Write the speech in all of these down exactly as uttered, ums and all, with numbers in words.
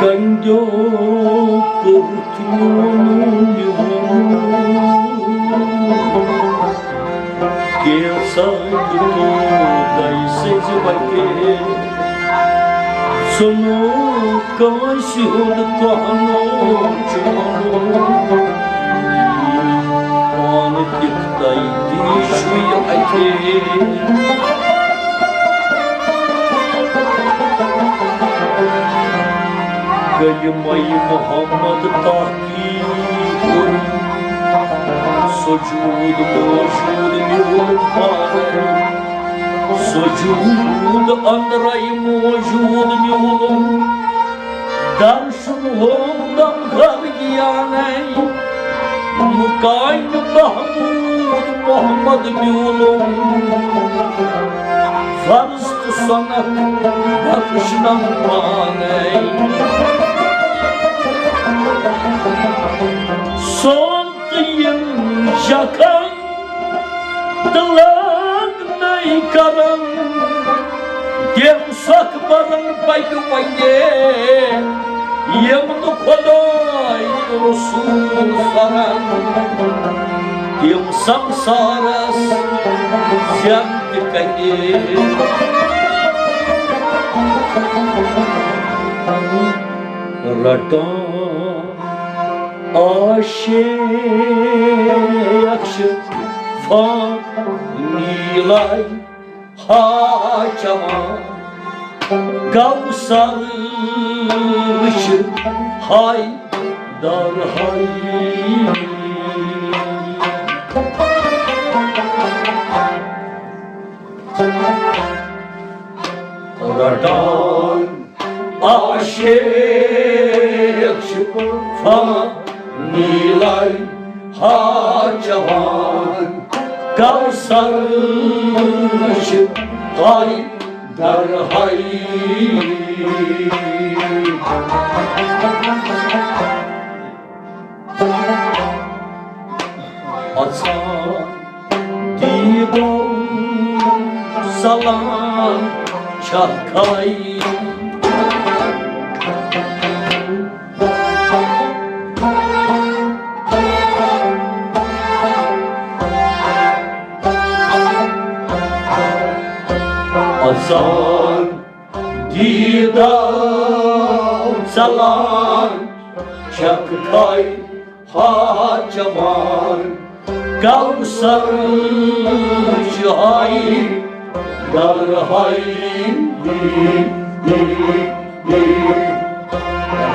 کنڈیو کوٚرُتھ میون یُن، کینٛژھا تہِ توٗتاہ سٕنٛزِ وتہِ۔ ژھُنُکھ کٲنٛسہِ ہُنٛد کہنو چھُ وَنُن، پانہٕ تہِ تۄہہِ تہِ چھُے اَتھے۔ کلمہ محمد تحقیق کوٚرُن، سجود موجود میون پانے، سجود اندرے موجود میون، درشن ہوم دم گھر گیانے۔ مکان محمود محمد میولم، فرض تہٕ سنت بخشنم پانے۔ سون تہٕ یِم یکھن تہٕ لٲگۍ نٔے کرن، تِم سکھ برن پکہِ وۄنۍ، یِم نہٕ خۄداے تہٕ رسول سرن، تِم سمسارس زٮ۪ن تہِ کتہِ۔ رٹان عاشق چھِ فان نیلے ہا چوان، کوثر وٕچھ ہاے در ہاے۔ رٹان عاشق چھُ فان نیلے ہا چوان، کوثر چھِ ہاے در ہاے۔ اژان دیٖدو ژلان چھکھ کھے۔ اژان دیٖدو ژلان چھکھ کھے۔ ہا چوان کوثر چھِ ہاے در ہاے۔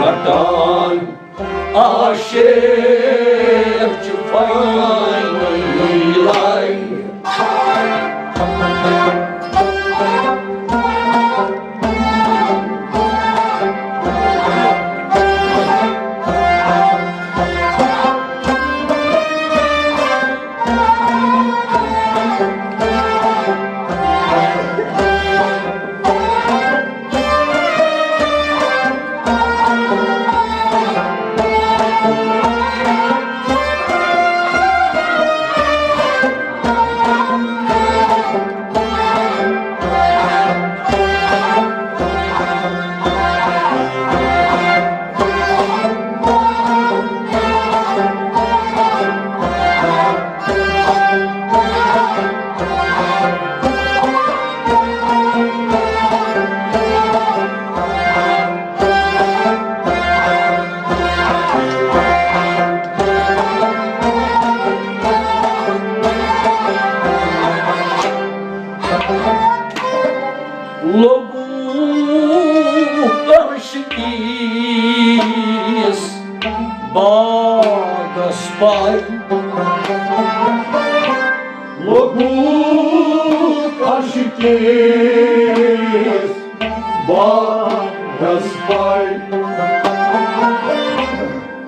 رٹان عاشق چھِ فان نیلے۔ لوٚگُکھ عاشقی یس باغس پے۔ لوٚگُکھ عاشقی یس باغس پے۔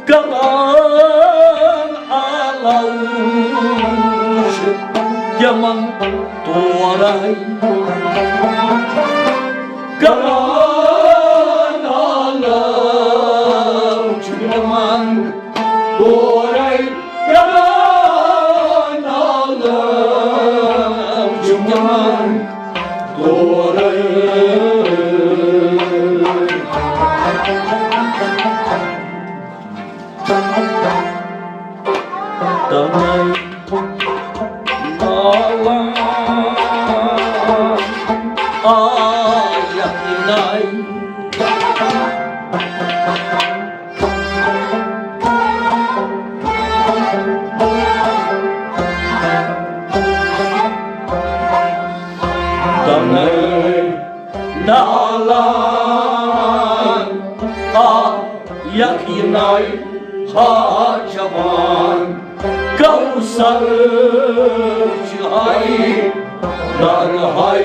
کران آلو چھِ تِمن اورے کران عالم چھُ یِوان، اورے کران عالم چھُ یِوان، اورے۔ تَوَے نالان آیَکھ نَے۔ تَوَے نالان آیَکھ نَے ہا جوان، کوثر چھُ ہَے در ہَے۔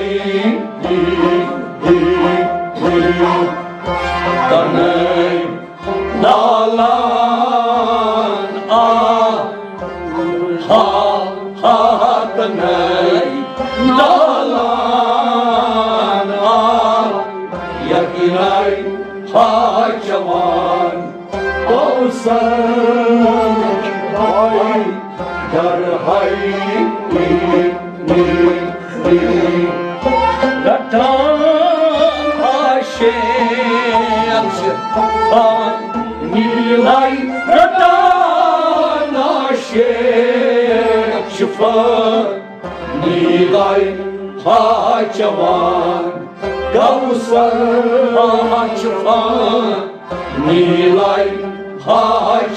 تَوَے نالان آ ہا ہا تَوَے نالان آیَکھ نَے ہا جوان، کوثر ہَے در ہَے۔ رٹان عاشق چھُ فانی لَے، رٹان عاشق چھُ فانی لَے ہا جوان، کوثر ہا چھُ فانی لَے ہا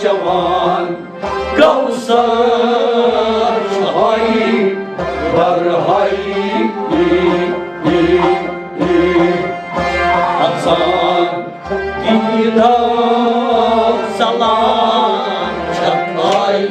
جوان، کوثر ہَے در ہَے۔ اَژان دیٖدار سلام چھَکھ ہَے۔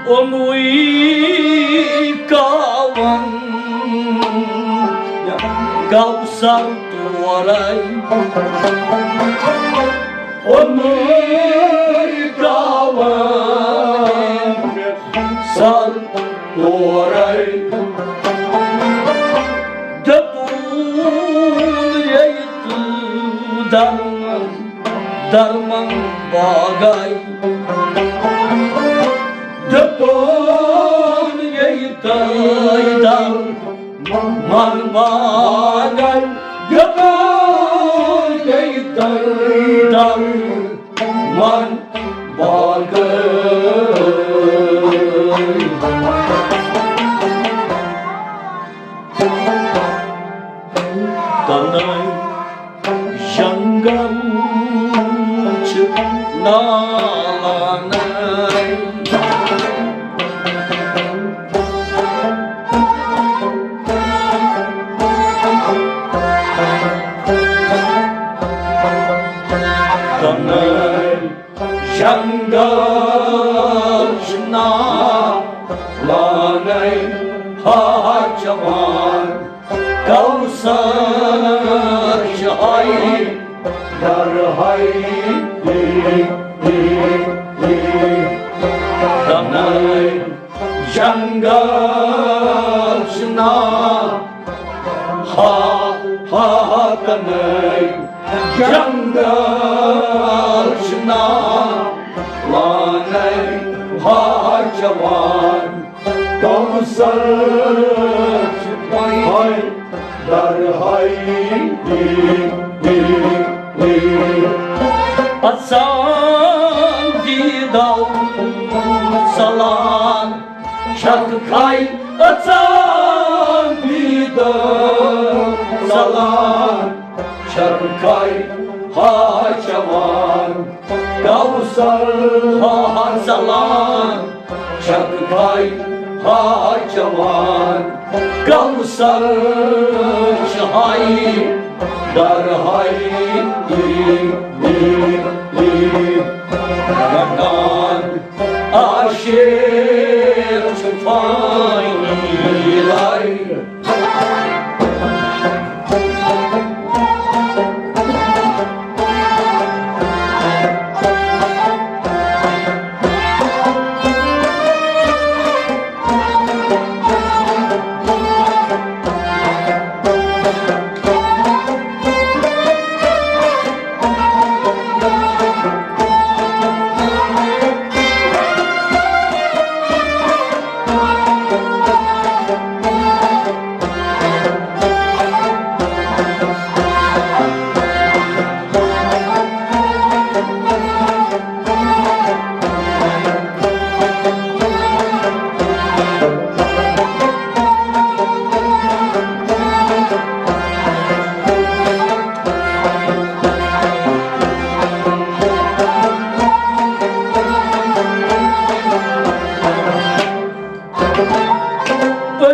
اوٚنُے کاوَن کوثر تورے۔ اوٚنُے کاوَن کوثر تورے۔ دیُتُن ییٚتہِ درمن، درمن باغے۔ دیُتُن ییٚتہِ درمن باغے۔ دیُتُن ییٚتہِ درمن باغے۔ تَوَے جنگل چھُ نالانَے۔ تَوَے جنگل چھُ نالانَے ہا جوان، کوثر چھُ ہَے در ہَے۔ تَوَے جنگل چھُ نالانَے ہا، ہا، تَوَے جنگل چھُ نالانَے ہا جوان، کوثر سر چھِ ہاے در ہاے۔ اژان دیٖدو سلام چھکھ کھاے، اژان دیٖدو سلام چھکھ کھاے، ہا چوان کوثر ہا سلام چھکھ کھاے، ہا چوان کوثر چھِ ہاے در ہاے۔ رٹان عاشق چھُ پانی لارِ۔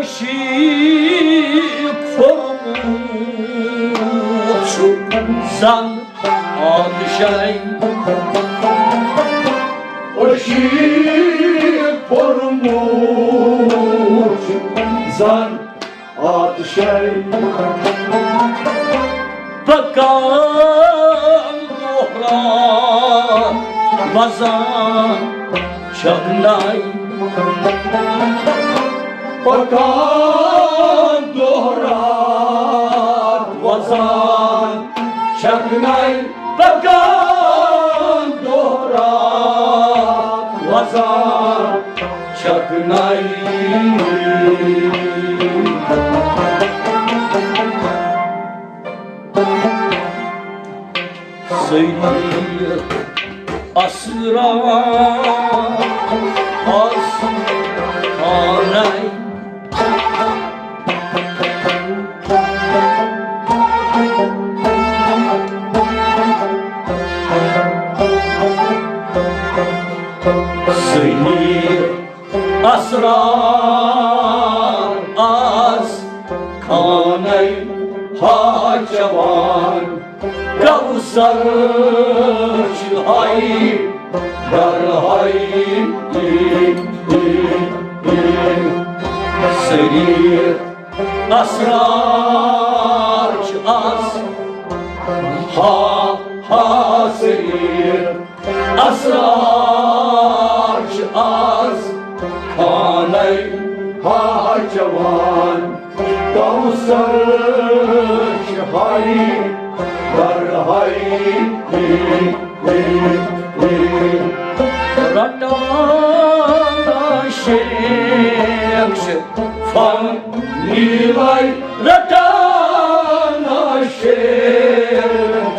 عشیق فرموت چھُ زن آتشاے۔ عشیق فرموت چھُ زن آتشاے۔ پکان دۄہ رات وزان چھکناے۔ پکان دۄہ رات وزان چھکناے۔ پکان دۄہ رات وزان چھکناے۔ سٔری اسرار آز خانَے۔ سٔری اسرار آز خانَے ہا چوان، کوثر چھِ ہاے در ہاے۔ سٔری اسرار چھِ آز ہا ہا سٔری اسرار چھِ آز خانَے ہا چوان، کوثر چھِ ہاے در ہاے۔ رٹان شیخ چھِ فن نیلے، رٹان شیخ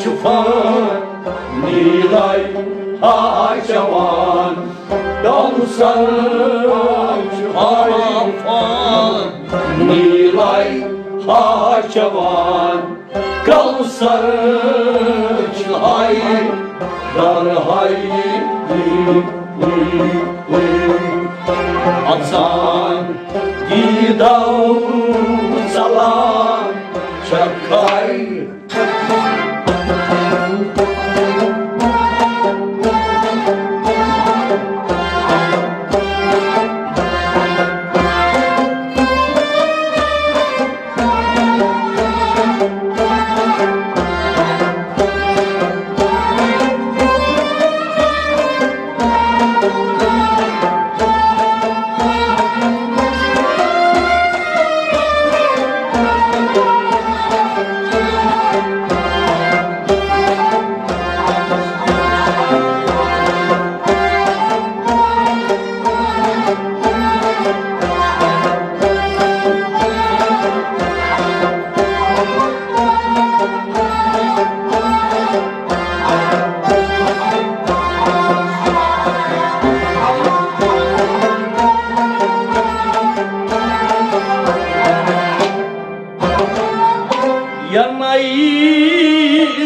چھِ فن نیلے ہا چوان، کوثر چھِ ہاے فن نیلے ہا چوان، کوثر چھِ ہاے در ہاے۔ اژان دیٖدو سلام چھکھ کھاے۔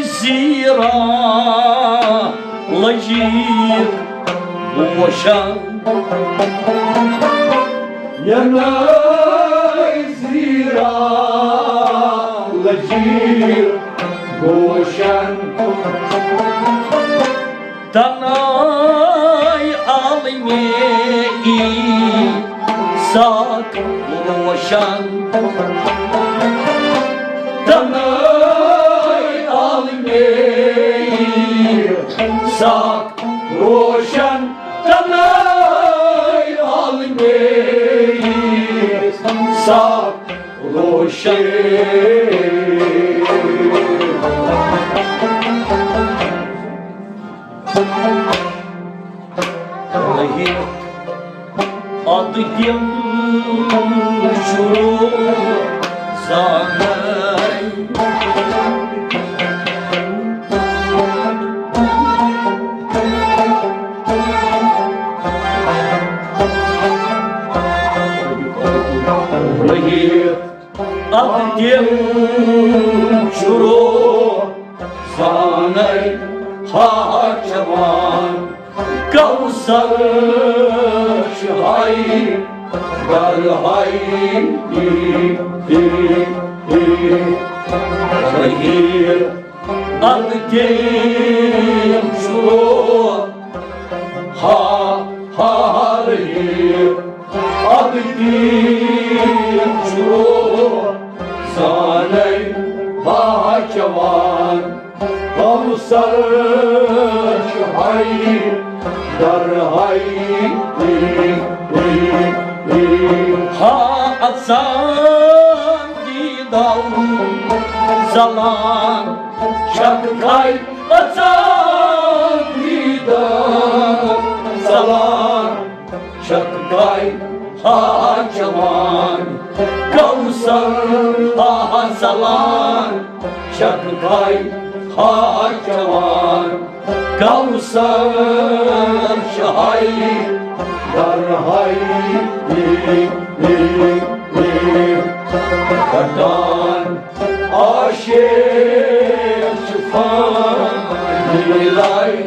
زیرا لجیر گوشن، ینائی زیرا لجیر گوشن، تنائی عالمی ساک روشن، تنائی عالمی ساک روشن، تنائی عالمی ساک روشن۔ رہی ادٕ تِم شروع زانَے۔ رہی ادٕ تِم شروع زانَے، ہا چٮ۪وان کوثر چھُ ہاے، در ہاے، رہیر ادٕ تِم شروع، ہا، ہا، رہیر ادٕ تِم شروع زانَے، ہا چٮ۪وان کوثر چھُ ہاے، در ہاے، ہا اژان دیدو زلان، شک کھاے اژان دیدو زلان۔ شک کھاے ہا چٮ۪وان کوثر ہا زلان، شک کھاے ہا چٮ۪وان کوثر چھُ ہاے، در ہاے، رٹان عاشق چھُ فانی لائے۔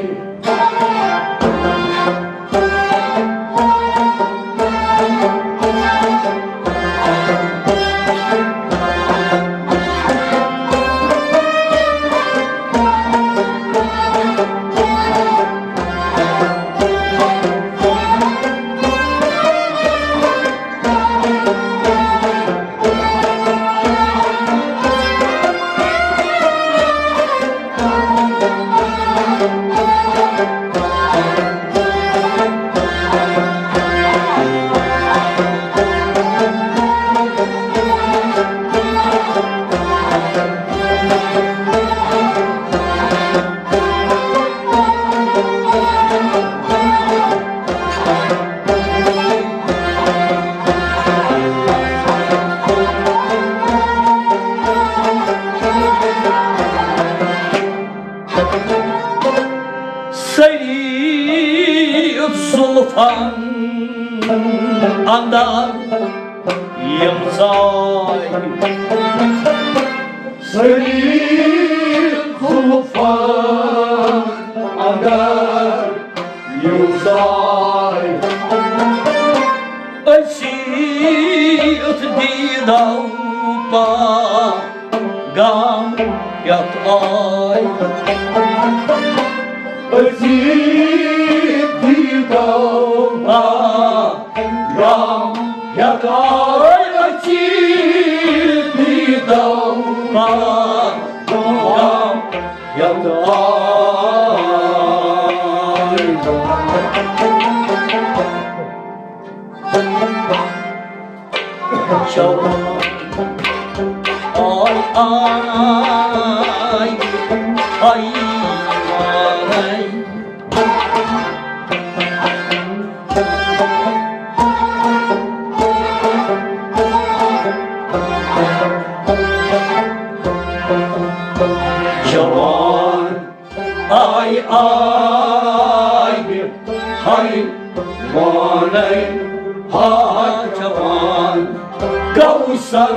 سری زلفن اندر یِم زاے، سری زلفن اندر یِم زاے، أسیت دیدو پا گام یتھ آے۔ أسیت دیدو پا گام یتھ آے۔ أسیت دیدو پا گام یتھ آے۔ جوان آے، آے، آے، آے۔ جوان آے، آے، ہاے وانَے، ہا جوان، کوثر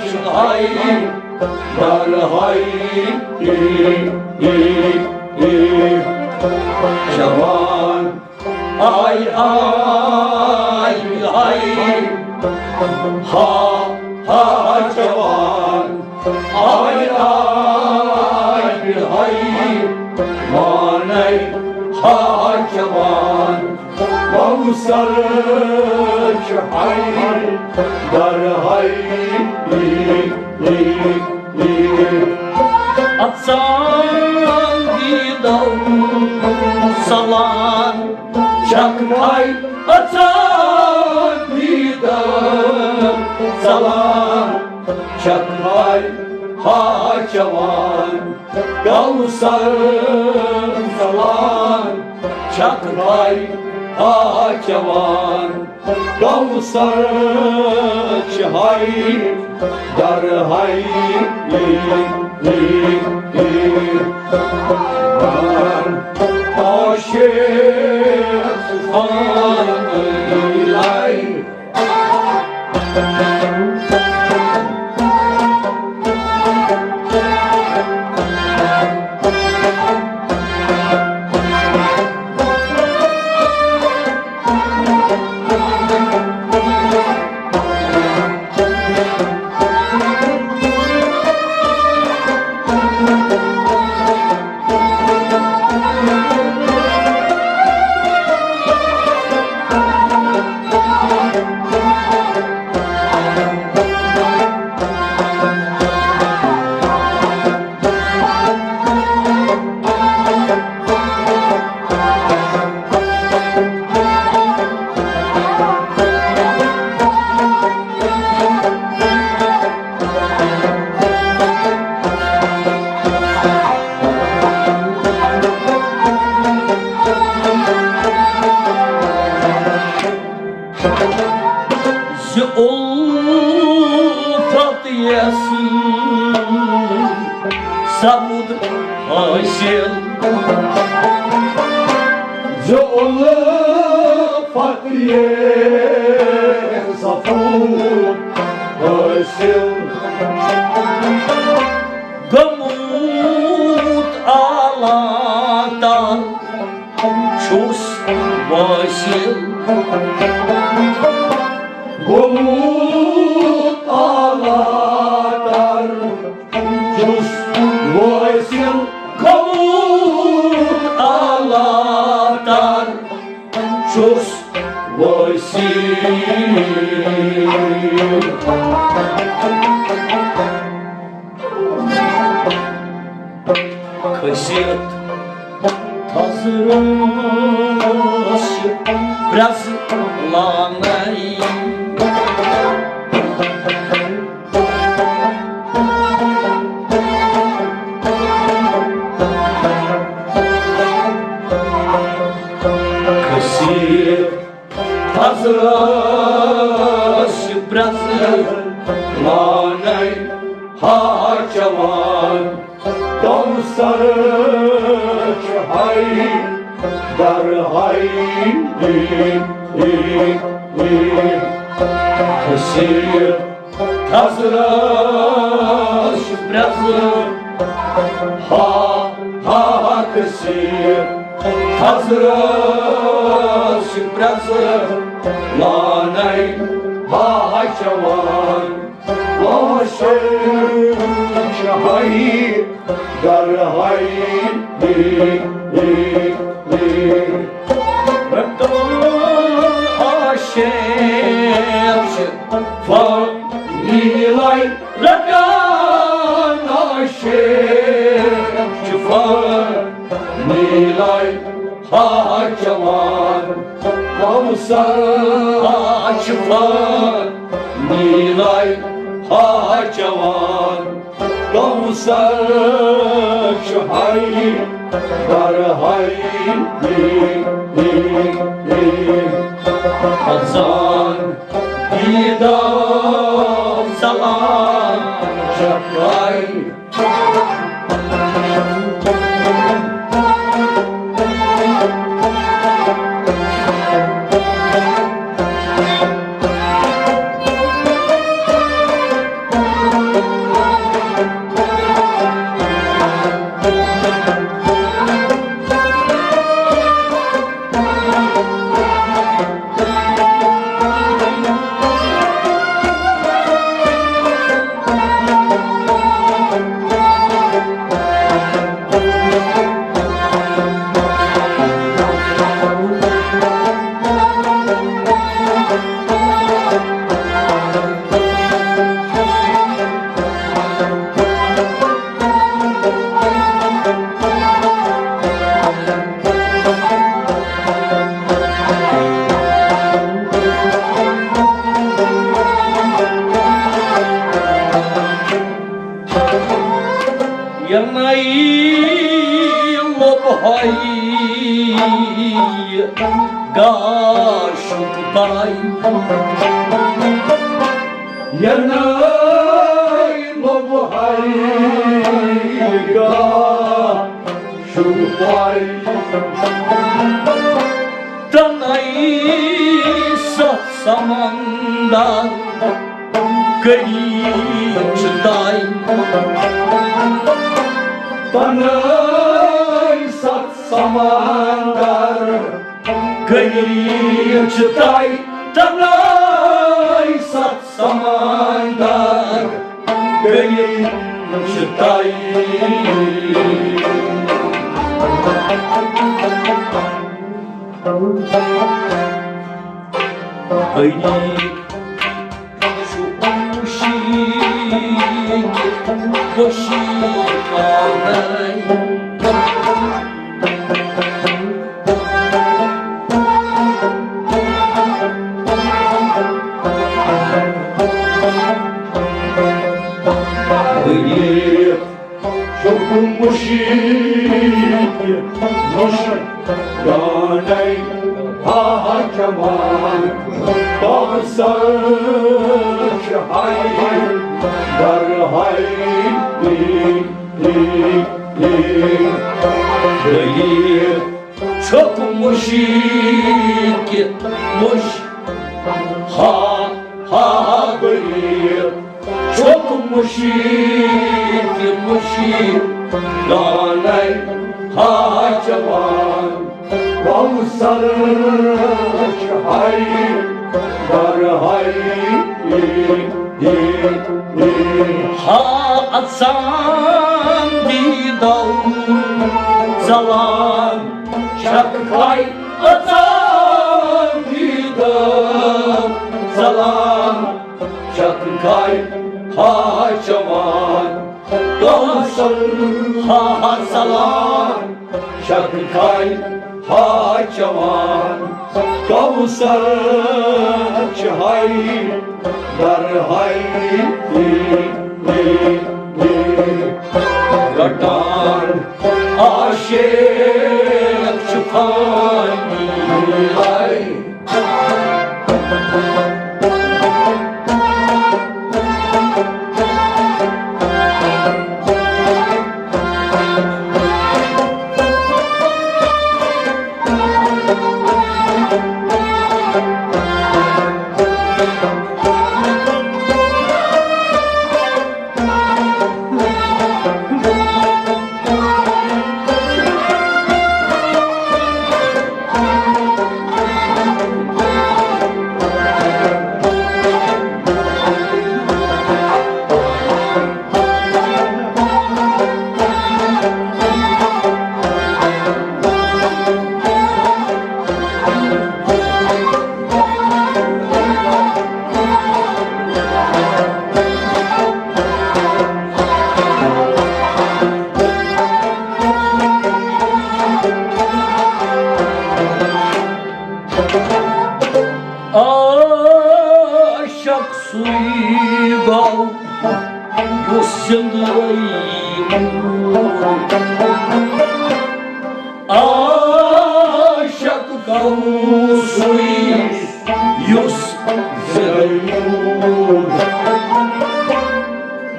چھُ ہاے، در ہائی جوان، آئی آئی آئی، ہا ہا جوان، آئی آئی آئی، مانے ہا جوان، کوثر چھُ ہائی، در ہائی۔ اژان دیدو سلام، چھکھ ہائی۔ اژان دیدو سلام، چھکھ ہائی، ہا جوان، کوثر سلام، چھکھ ہائی، ہا جوان، کوثر چھِ ہائی، در ہائی۔ عاشق سبحان اللہ۔ زِ اُلفت یَس سپُد حٲصِل۔ زِ اُلفت یَس سپُد حٲصِل۔ گوٚمُت اعلیٰ تر چھُس وٲصِل۔ گوٚمُت اعلیٰ تر چھُس وٲصِل۔ گوٚمُت اعلیٰ تر چھُس وٲصِل۔ کھٔسِتھ تھزرس چھِ پرٛزٕ لانَے۔ کھٔسِتھ تھزرس چھِ پرٛزٕ لانَے ہا جوان۔ کوثر چھُ ہائی، در ہائی۔ کھٔسِتھ تھزرس چھِ پرٛزٕ ہا، ہا، کھٔسِتھ تھزرس چھِ پرٛزٕ لانَے ہا جوان۔ کٲشِر چھِ ہائی، در ہائی۔ رٹان عاشق چھِ فانی لَے، رٹان عاشق چھِ فانی لَے ہا جوان۔ کوثر ہا چھِ فانی لَے ہا جوان۔ کوثر چھُ ہائی، در ہائی۔ اژان دیدو سلام چھکھ ہائی۔ یَنَے لوٚب ہَے گاشُک پَے۔ یَنَے لوٚب ہَے گاشُک پَے۔ تَنَے سَتھ سَمَنٛدَر کٔرِتھ چھِ طے۔ تَنَے سَتھ سَمَنٛدَر کٔرِتھ چھِ طے۔ تَنَے سَتھ سَمَنٛدَر کٔرِتھ چھِ طے۔ غریٖب چھُ خوشی کہِ خوشی پانَے۔ غریٖب چھُ خوشی کہِ خوشی پانَے۔ ہا چمان پانسر چھِ ہَے در ہَے۔ غریٖب چھُ خوشی کہِ خوش۔ ہا، ہا، غریٖب چھُ خوشی کہِ خوشی پانَے۔ ہا چمان پانسر چھِ ہَے در ہَے۔ ہا اَژان دیٖدو ژَلان چھَکھ ہَے۔ اَژان دیٖدو ژَلان چھَکھ ہَے۔ ہا چمان پانسر، ہا، ہا، ژَلان چھَکھ ہَے۔ ہا چمان پانسر چھِ ہَے در ہَے۔ رَٹان عاشق چھُ فانی ہَے۔ عاشق سُے گوٚو یُس زِنٛدٕ روٗد۔ عاشق گوٚو سُے یُس زِنٛدٕ روٗد۔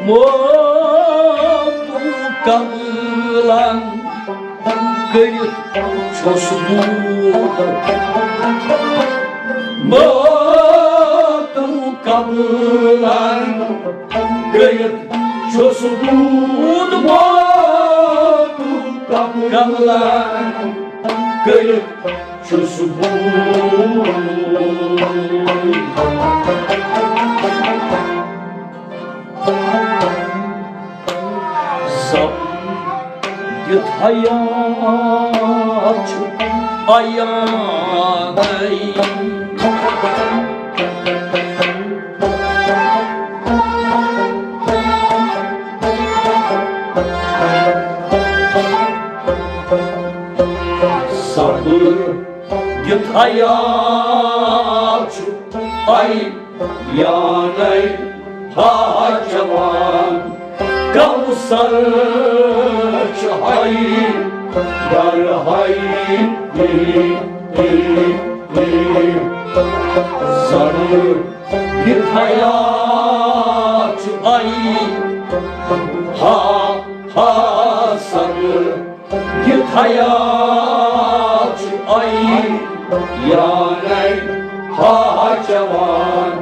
موتُک قبلن کٔرِتھ چھُس بوٗد۔ موتُک قبلن کٔرِتھ چھُس بوٗد۔ موتُک قبلن کٔرِتھ چھُس بوٗد۔ سَمجِتھ حیات چھُ عیانَے۔ صبر دِتھ حیات چھُ عیانَے۔ ہا جوان کوثر چھُ حیدر حیدر۔ سر یہِ حیات چھُ اے ہا ہا سر۔ یہِ حیات چھُ اے یانَے ہا جوان۔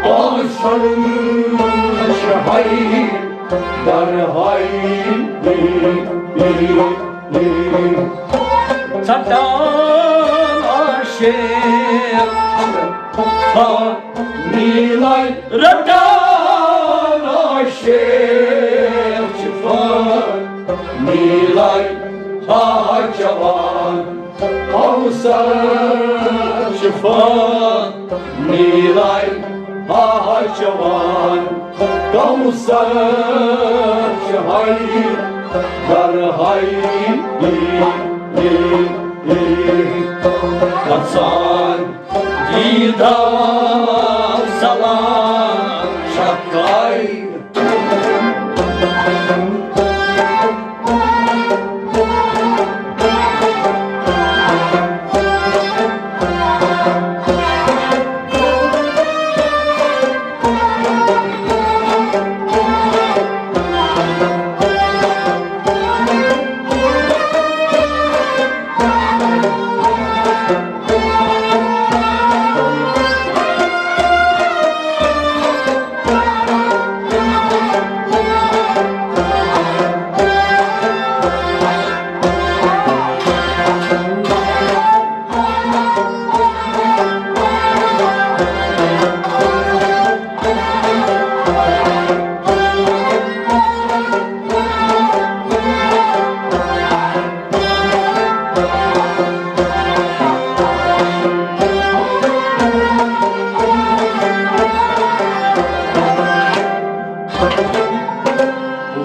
پانٛژھ سَنہٕ چھِ حیدر حیدر۔ ژَٹان آسے ہا نیٖلَے، رَٹان آسے چھِ فان نیٖلَے ہا جوان۔ کوثر چھِ فان نیٖلَے ہا جوان۔ کوثر چھِ حیدر حیدر۔ گژھان دیٖدار سلام شکر۔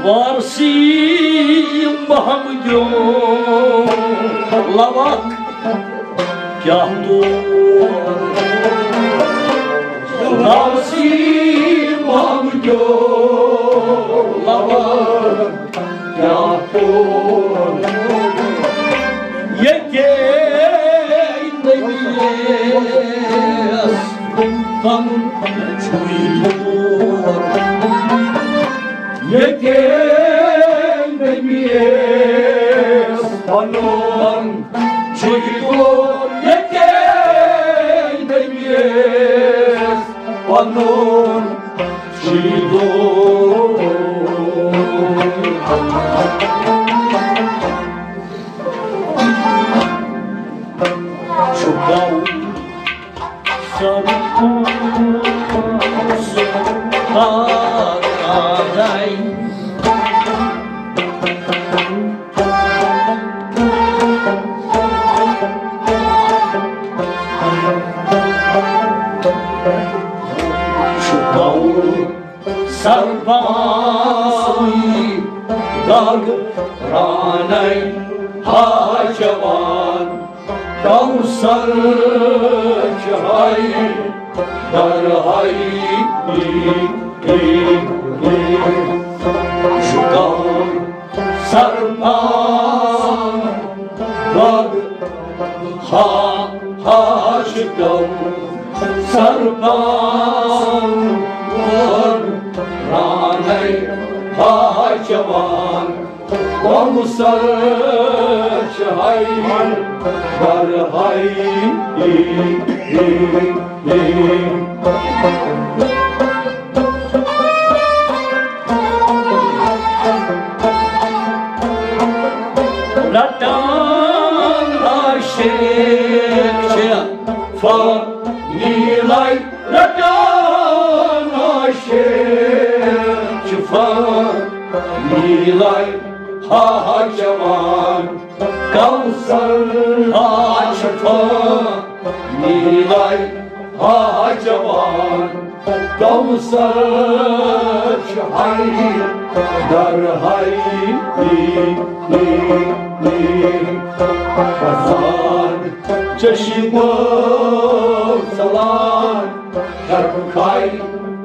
وارثی محمدیو لوک کیٛاہ تو؟ وارثی محمدیو لوک کیٛاہ کوٚر؟ ییٚتہِ نبیَس پنُن چھُے دور۔ ییٚتہِ نبیَس پنُن چھُے دور۔ ییٚتہِ نبیَس پنُن چھُے دور۔ چھُ گوٚو سر پانس آرے۔ چھُ گوٚو سر پانس دگ رانَے ہا جوان۔ کوثر چھُ حیدر حیدر۔ چھُ کوثر پانس دگ ہا ہا چھُ کوثر پانس دگ رانَے ہا جوان۔ کوثر چھُ حیدر حیدر۔ رٹان عاشق چھِ فان نیٖلَے، رٹان عاشق چھِ فان نیٖلَے ہا جوان۔ کوثر ہا چھِ فان نیٖلَے ہا جوان۔ کوثر چھُ حیدر حیدر۔ پسان چشمو سلام شرفکھائی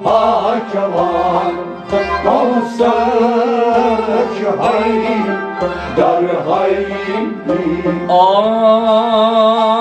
ہا جوان۔ کوثر حیدر حیدری۔ آ